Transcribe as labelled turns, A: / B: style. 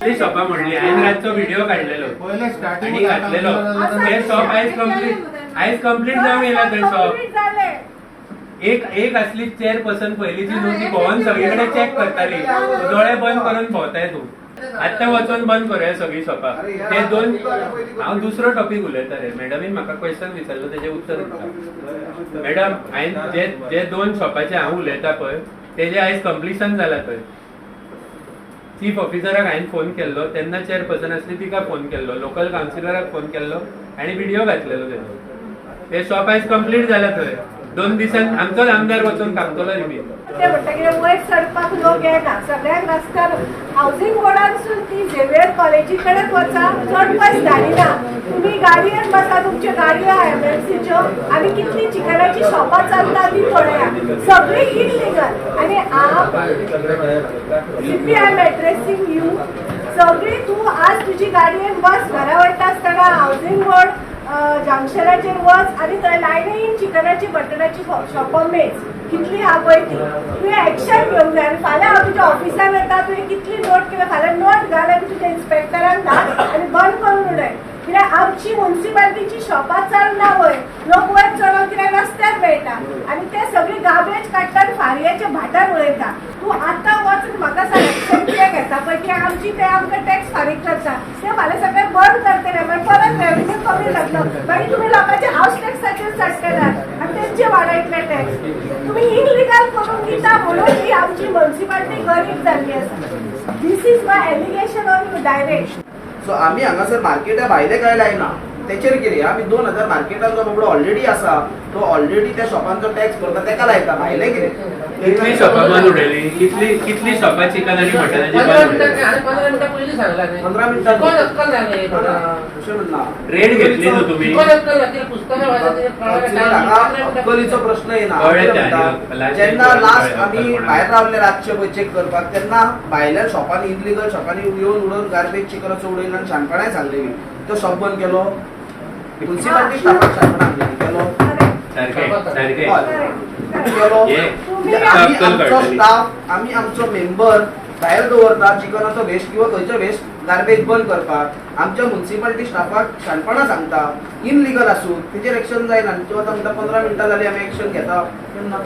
A: कितली शॉपां म्हणली हांवें रातचो व्हिडिओ काडलेलो
B: पयले स्टार्टिंग
A: आनी घातलेलो. ते शॉप आयज कंप्लीट, आयज कंप्लीट जावंक येयला थंय शॉप.
C: कंप्लीट जालें.
A: एक एक असली चेअर पर्सन पयलींची न्हू, ती भोंवन सगळीकडे चॅक करताली. दोळे बंद करून भोंवताय तूं. आत्तां वचोन बंद करूया सगळीं शॉपां. ते दोन, हांव दुसरो टॉपीक उलयता रे. मॅडमीन म्हाका क्वेश्चन विचारलो, तेजें उत्तर दिता. मॅडम, हांवें जे जे दोन शॉपाचे हांव उलयता पळय, तेजे आयज कंप्लिशन जाला थंय. चीफ ऑफिसराक हांवें फोन केल्लो तेन्ना चेअरपर्सन आसली तिका फोन केल्लो, लोकल कावन्सिलराक फोन केल्लो आनी व्हिडिओ घातलेलो तेजो. ते शॉप आयज कंप्लीट जाला थंय. 2 दिसान आमचोच आमदार वचून कापतलो रिबीन.
C: ते म्हणटा कितें, वयर चडपाक लोक येना सगळ्याक रस्त्यार. हावजींग बोर्डानसून ती झेवियर कॉलेजी कडेन वचा, चड पयस धाडिना. तुमी गाडयेन बसा, तुमच्यो गाडयो एमएमसीच्यो, आनी कितली चिकनाची शॉपां चलता ती पळया. सगळी इलिगल. आनी हांव CP, I am addressing you. सगळी तूं आज तुजी गाडयेन बस, घरा वयता आसतना हावजींग बोर्ड जंक्शनाचेर वच आनी थंय लायनीन चिकनाची मटनाची शॉपां मेज, कितली आहा पळय ती. तुवें एक्शन घेवंक जाय. आनी फाल्यां हांव तुज्या ऑफिसान येता. तुवें कितली नोट केल्या, फाल्यां नोट घाल आनी तुज्या इन्स्पेक्टराक धाड आनी बंद करून उडय. कित्याक आमची मुन्सिपालिटीची शॉपां चलना वयर. लोक वयर चडोन कित्याक रस्त्यार मेळटा आनी ते सगळी गार्बेज काडटा आनी फारयेच्या भाटार उडयता. तूं आतां वच आनी म्हाका सांग, एक्शन कितें घेता पळय. कित्याक आमची ते आमकां टॅक्स फारीक करता, ते फाल्यां सगळें बंद करतले. मागीर परत रेव्हेन्यू कमी जातलो. मागीर तुमी लोकांचे हावस टॅक्साचेर चडटले आनी तेंचे वाडयतले टॅक्स. तुमी इलिगल करून दिता म्हणून ही आमची मुन्सिपालिटी गरीब जाल्ली आसा. This is my allegation on you direct.
D: So आमी हांगासर मार्केटा भायले काय लायना, तेचेर कितें? आमी 2000 मार्केटान जो बाबडो ऑलरेडी आसा, तो ऑलरेडी त्या शॉपांचो टॅक्स भरता, तेका लायता. भायले कितें?
A: कितली शॉपां बंद उडयली? कितली कितली शॉपां चिकन आनी मटनाची
E: 15
A: बंद
E: मिनिटां
A: उडयली?
E: आनी 15 मिनटां पयलीं सांगला न्ही.
D: 15 मिनटां.
E: कोण अक्कल ना रे कोणा?
D: अशें म्हणना.
A: रेड घेतली न्हू तुमी.
E: कोण अक्कल ना? तिला पुस्तकां वाचत
D: हांगा अक्कलीचो प्रश्न येना.
A: कळ्ळें तें आनी last
D: जेन्ना
A: कळ्ळें
D: लास्ट
A: अक्कल
D: आमी
A: कोणाक.
D: भायर रावले रातचे पळय चेक करपाक, तेन्ना भायल्या शॉपांनी, इलिगल शॉपांनी येवन उडोवन गार्बेज चिकनाचो उडयला आनी शाणपणाय सांगलेली. तो शॉप बंद केलो मुन्सिपालिटी स्टाफान, शाणपणां सांगलेली, केलो.
A: सारकें सारकें.
D: हय. केलो.
A: हे
D: म्हणजे आमी
A: अक्कल
D: आमचो
A: कळटली.
D: स्टाफ, आमी आमचो मेंबर भायर दवरता चिकनाचो वेस्ट किंवा खंयचो वेस्ट गार्बेज बंद करपाक. आमच्या मुन्सिपालिटी स्टाफाक शाणपणां सांगता, इनलिगल आसूं, तेचेर एक्शन जायना. आनी तूं आतां म्हणटा 15 मिनटां जाली, आमी एक्शन घेता केन्ना?